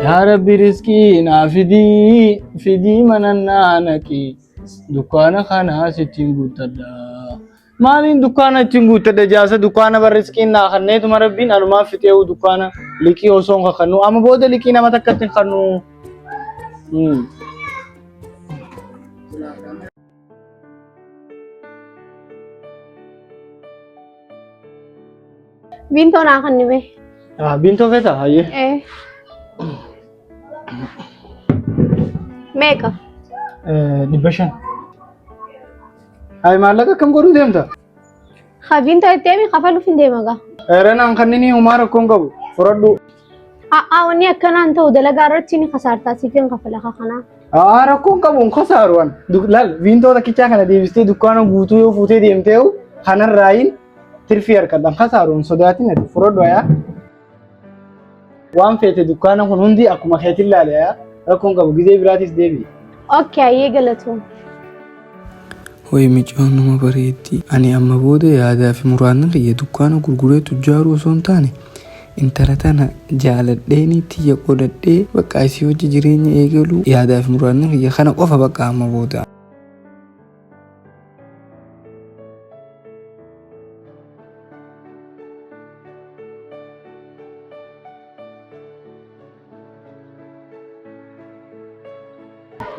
Yaa Rabbi riskii naa fidii fidii mana naa naqi dukkaana kana sittiin guuttadha. Maaliin dukkaana ittiin guuttadha jaasa dukkaana bar riskiin naa kanneetuma Rabbiin anumaan fixeewu dukkaana liqii osoo hin kakannu amma booda liqii nama takkatti hin kannu. Biintoo naa kan dhibee. Ah, biintoo feeta hayyee. Eh. Meeqa? 500. Hayi maallaqa akkam godhuu deemta? Haa biintoo itti himi kafaluuf hin deema gaa. Eranaan kanneen homaa rakkoon qabu fudhadhu. A'aa wanni akkanaan ta'u dalagaa irratti ni kasaartaa siif hin kafala kanaa. Haa rakkoon qabu hin kasaaru an. Laal viintoo takkichaa kana deebistee dukkaana guutuu yoo fuutee deemtee kanarraayin tirfii harkadha. Hin kasaaru hin sodaatin ati fudhadhu ayaa. Waan feete dukkaana kun hundi akkuma keetiin laale ayaa. Rakkoon qabu gizee biraatis deebi'i. Okay ayyee galatoom. Way miciyoon numa bareeddi. Ani amma booda yaadaa fi muraadni kiyya dukkaana gurguree tujjaaruu osoo hin taane intala tana jaaladheeni tiyya godhadhee bakka isii wajji jireenya eegaluu yaadaa fi muraadni kiyya kana qofa bakka amma booda.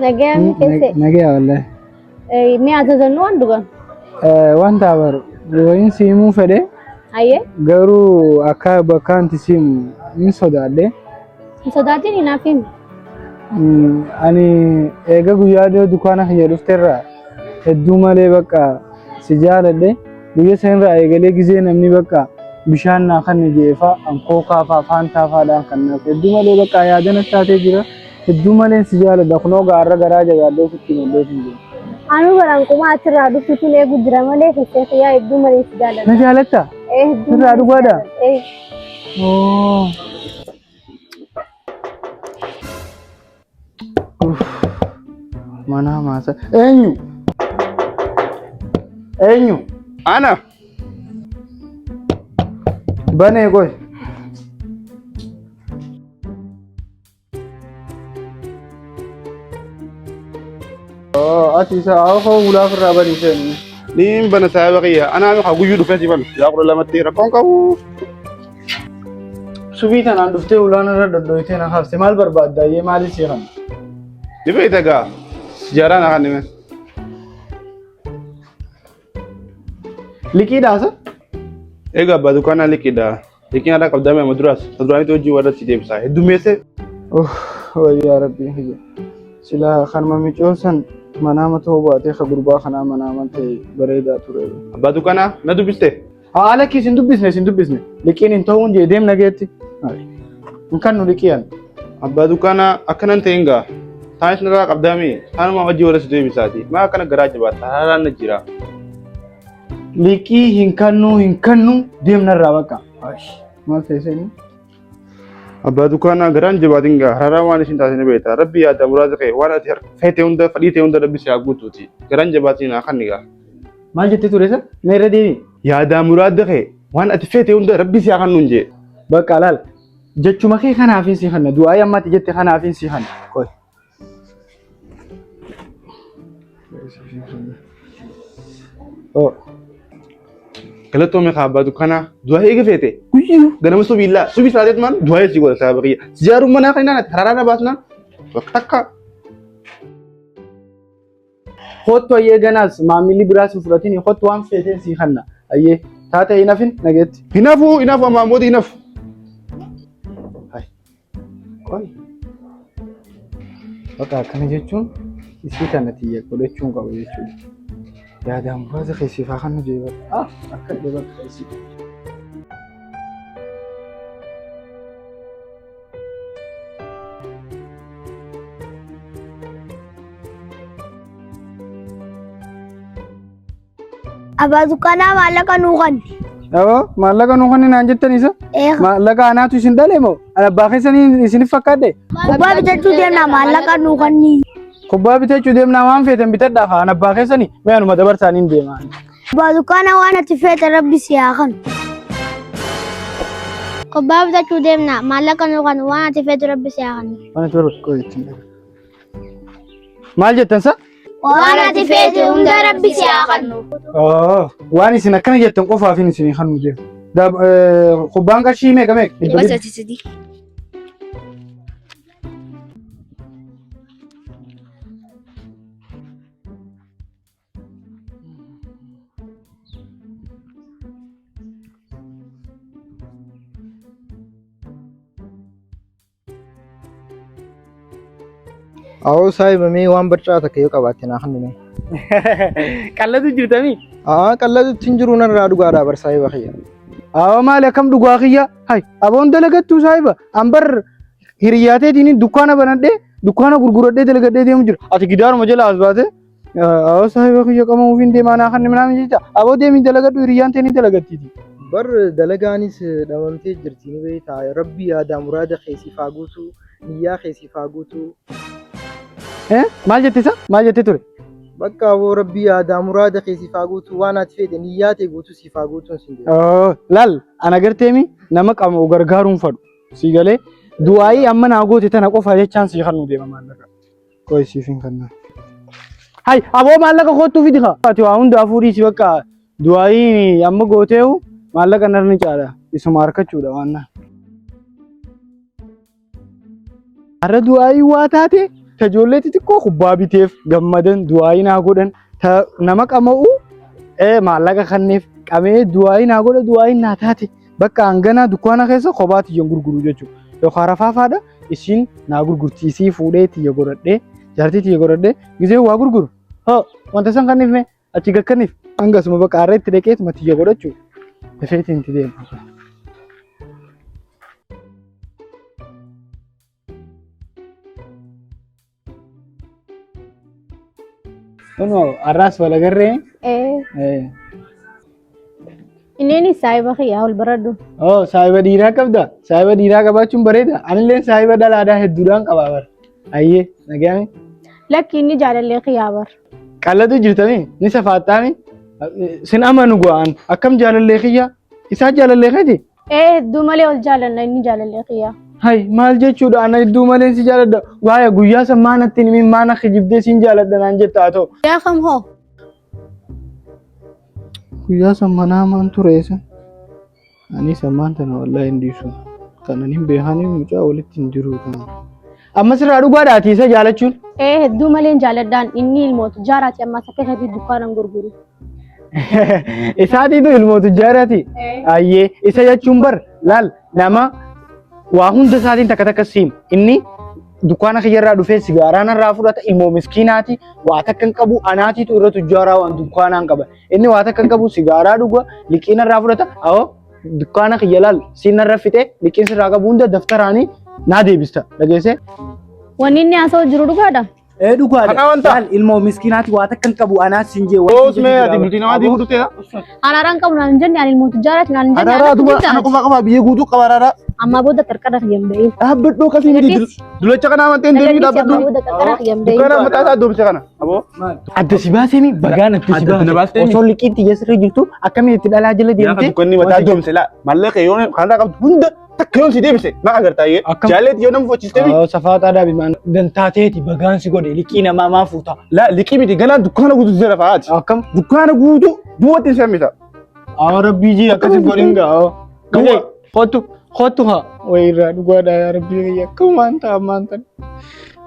Nagayaan keessa. Nagaya wallahi. Mee ajajannu waan dhugan. Wanta baru wayin si himuu fedhe Ayyee. garuu akka bakka anti si himu hin sodaadhe. Hin sodaatin hinaaf himi. Ani eega guyyaa dhiyoo dukkaana kiyya dhufterraa hedduu malee bakka si jaaladhe guyya sanirraa eegalee gizee namni bakka bishaan naa kanni jeefaa an kookaa faa faantaa faadhaan kan naaf hedduu malee bakka yaadana taatee jira hedduu malee si jaaladha kunoo gaarra garaa jabaadhee sitti himadhee hin jiru. Anuu baraan qumaa achirraa dhuftuun eegu jira malee keessee kiyyaa hedduu malee si jaaladha. Na jaalatta? Eh, hedduu Sirraa malee si dhugaadha? jaaladha. Eh. Oo. Uff. Mana maasa. Eenyu? Eenyu? Ana. Banee qoy. Oh, ati isa awwa ulaa ofirraa banii seeni. Niin bana saahiba kiyya. Anaa haa guyyuu dhufee si bana. Yaa 12tti rakkoon qabu. Subii tanaan dhuftee ulaan irra dhodhoytee na kaafte maal barbaadda ayyee maali sii kana? Ni beekta gaa. Sijaaraa na kan hime. Liqiidhaa sa? Egaa abbaa dukkaanaa liqiidha. Liqiin alaa qabdaa amma duraas. Ta duraanitti hojii warra si deebisa. Heddummeessee. Uff, wayyaa rabbii kiyya. Silaa kanuma micoo san manaama ta'uu baatee ka gurbaa kanaa manaama ta'e bareedaa ture. Abbaa dukkaanaa na dubbiste. Haa lakkii isin dubbisne isin dubbisne. Liqiin hin ta'uun jee deem nageetti. Hin kannu liqii an. Abbaa dukkaanaa akkanan ta'in gaa. Taanis narraa qabdaa mee? Taanuma hojii warra si deebisaati. Maa akkana garaa jabaata? Haaraan na jira. Liqii hin kannuu hin kannuu deem narraa bakka. Maal ta'e seenii? Abbaa dukkaanaa garaan jabaatin gaa. Haraaraa waan isin taasisne beekta. Rabbi yaada muraasa kee waan ati feete hunda fadhii ta'e hunda rabbi si haa guutuuti. Garaan jabaatin haa kanni gaa. Maal jettee ture isa? Mee irra deebi. Yaadaa muraada kee waan ati feete hunda rabbi si haa kannuun jee. Bakka laal. Jechuma kee kanaafin si kanna. Du'aayii amma ati jette kanaafin si kanna. Qoy. Oh. Galatoome kaa abbaa dukkanaa du'aa eega feete guyyuu ganama subii illaa subii salaateet maal du'aa si godha sababa kiyya si jaaruun manaa kan inaanati hararaa na baasnaan bakka takka Kottu ayyee ganaas maamilli biraas hin fudhatin kottu waan feeteen sii kanna. Ayyee taate hin hafin nageetti. Hinafu hinafu ammaan booda hinafu. Hai. Qoy. Bakka akkana jechuun isii tana tiyya godhachuun qaba jechuudha. Yaadaan muraasa keessiif haa kannu jee bakka. Ah akka dhee bakka isii. Abbaa dukkanaa maallaqa nuu kanni. Aboo maallaqa nuu kanni naan jettan isa? Eega. Maallaqa anaatu isin dhale moo? Ani abbaa keessanii isinif fakkaadhe? Kubbaa bitachuu deemna maallaqa nuu kanni. Kubbaa bitachuu deemnaa waan feetan bitadhaa haa ani abbaa keessanii mee anuma dabarsaanii hin deemaa. Abbaa dukkanaa waan ati feete rabbi si haa kanu. Kubbaa bitachuu deemna maallaqa nuu kenni waan ati feetu rabbi si haa kennu. Waan ati barbaaddu qoy ittiin dhabe. Maal jettan sa? Waan ati feetu hunda rabbi si haa kennu. Waan isin akkana jettan qofaafin isinii kennu deemu. Kubbaan qarshii meeqa meeqa? Dhibba dhibba. 303. Awoo saahiba mee waan barcaa takka yoo qabaatte naa kenni mee. Qallatu jirtami? Aa qallatutti hin jiru narraa dhugaadhaa bar saahiba kiyya. Awoo maali akkam dhugaa kiyya? Hay aboon dalagattuu saahiba. An bar hiriyaateetiin dukkaana banadhee dukkaana gurguradhee dalagadhee deemu jira. Ati gidaaruma jala as baate awoo saahiba kiyya qama ofiin deemaa naa kanni minaan jecha aboo deemii dalagadhu hiriyyaan tee ni dalagattiiti. Bar dalagaanis dhabamtee jirti ni beektaa rabbi yaadaa muraada kee siif haa guutuu niyyaa kee siif haa guutuu. Eh maal jette isa? Maal jette ture? Bakka aboo rabbi yaadaa muraada kee siif haa guutuu waan ati feete niyyaa tee guutuu siif haa guutuun sin jedha. Oh, Laal ana garteemi nama qabu gargaaruun fadhu. Sii galee du'aayii amma naa goote tana qofa jechaan sii kannuu deema maallaqa. Qoy siif hin kannaa. Hay aboo maallaqa koottuu fidi kaa. Ati waa hundaafuu dhiisi bakka du'aayii amma gooteehu maallaqa narni caala isuma harkachuudha waan na. Har'a du'aayii waa taate ta ijoollee xixiqqoo kubbaa biteef gammadan du'aayii naa godhan ta nama qama'u maallaqa kanneef qamee du'aayii naa godha du'aayii naa taate bakka hanganaa dukkaana keessa kophaa tiyyan gurguru jechuudha. Yookaan rafaafaadha isiin naa gurgurti isii fuudhee tiyya godhadhee jaartii tiyya godhadhee gizee waa gurguru hoo wanta san kanniif mee achi gakkaniif hangasuma bakka har'a itti dhaqeetuma tiyya godhachuu dafeetiin itti deema. Kunoo har'aas wal agarree. Ee. Inneenis saahiba kiyyaa ol baradhu. Oh, saahiba dhiiraa qabda. Saahiba dhiiraa qabaachuun bareeda. Anillee saahiba dhalaadhaa hedduudhaan qabaa bara. Ayyee, nagaame. Lakki inni jaalallee kiyyaa bar. Qallatu jirtami, ni safaaxxaami. Sin amanu go'aan akkam jaalallee kiyya? Isaa jaalallee keeti? Ee hedduu malee ol jaalanna inni jaalallee kiyyaa. Hay maal jechuudha ana hedduu malee si jaaladha. Waaya guyyaa san maa natti hin himin maa na kijibdee siin jaaladha naan jetta haa ta'u. Guyyaa kam hoo? Guyyaa san manaa maan ture san. Ani sammaan tana wallahi hin dhiisu. Kanan hin beekanii mucaa walitti hin jiru kana. Amma sirraa dhugaadhaati isa jaalachuun. Ee hedduu malee jaaladhaan inni ilmoo tujjaaraati ammaas akka isaatti dukkaana hin gurguru. Isaatiitu ilmoo tujjaaraati. Ayyee isa jechuun bar laal nama waa hunda isaatiin takka takka siim. Inni dukkaana kiyyarraa dhufee sigaaraa narraa fudhata ilmoo miskiinaati waa takka hin qabu anaatiitu irra tujjaaraa waan dukkaanaan qaba. Inni waa takka hin qabu sigaaraa dhuga liqii narraa fudhata awoo dukkaana kiyya laal siin narra fixee liqiin sirraa qabu hunda daftaraanii naa deebista dhageessee. Wanni inni haasa'u jiru dhugaadha. Ee dhugaadha. Haqaa wanta. Laal ilmoo miskiinaati waa takka hin qabu anaas siin jee. Oos mee ati bultii namaa diiguu dhufteedha. Araaraan qabu naan hin jenne ani ilmoo tujjaaraati naan hin jenne Araaraa anatu duba ana tujjaaraati. qofa qaba biyya guutuu qaba araaraa. Ammaa booda qarqara kiyya hin bahin. Dhaabbadhoo akkasii miti Gadhiisi. dulacha kana amanteen deemii Gadhiisi ammaa dhaabbadhu. booda qarqara kiyya hin bahin. Dukkaana mataa isaa doomse kana. Aboo. Adda si baaseemi bagaan adda si Adda na baase. baasteemi. Osoo liqiin xiyya sirrii jirtu akkamiin itti dhalaa jala Gaafa deemte. dukkanni mataa doomse laa maallaqa yoo kanarraa qabdu hunda takka yoon si deebise maa agartaa iyyee. Akkam? Jaalleetti yoo nama fochistee mi? Safaaxaa dhaabi maan dantaateeti bagaan si godhe liqii namaa maa fuuta. Laa liqii miti ganaa dukkaana guutuu si jala fa'aati. Akkam? Dukkaana guutuu duwwaatti hin sammisa. Aa rabbii jii akkasi godhin gaa. Duwwa. Kottu kottu haa. Wayirraa dhugaadhaa yaa rabbii kiyya akkamumaan ta'a ammaan tana.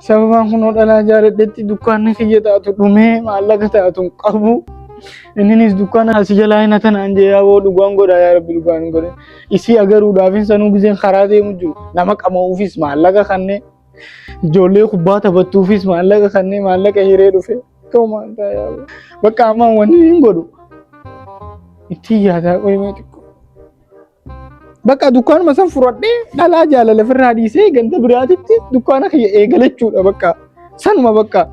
Sababaan kunoo dhalaa jaaladhetti dukkaanni kiyya taatu dhumee maallaqa taatu hin qabu. Inninis dukkaana asi jalaa hin hatanaan jee yaaboo dhugaan godha yaa rabbi dhugaan hin godhe. Isii agaruudhaafin sanuu gizeen karaa deemu jiru. Nama qama'uufis maallaqa kannee ijoollee kubbaa taphattuufis maallaqa kannee maallaqa hiree dhufe. Akkamumaan ta'a yaaboo. Bakka ammaan wanni hin godhu. Ittiin yaadaa qoyimee xiqqoo. Bakka dukkaanuma san furadhee dhalaa jaalala ofirraa dhiisee ganda biraatitti dukkaana kiyya eegalachuudha bakka. Sanuma bakka.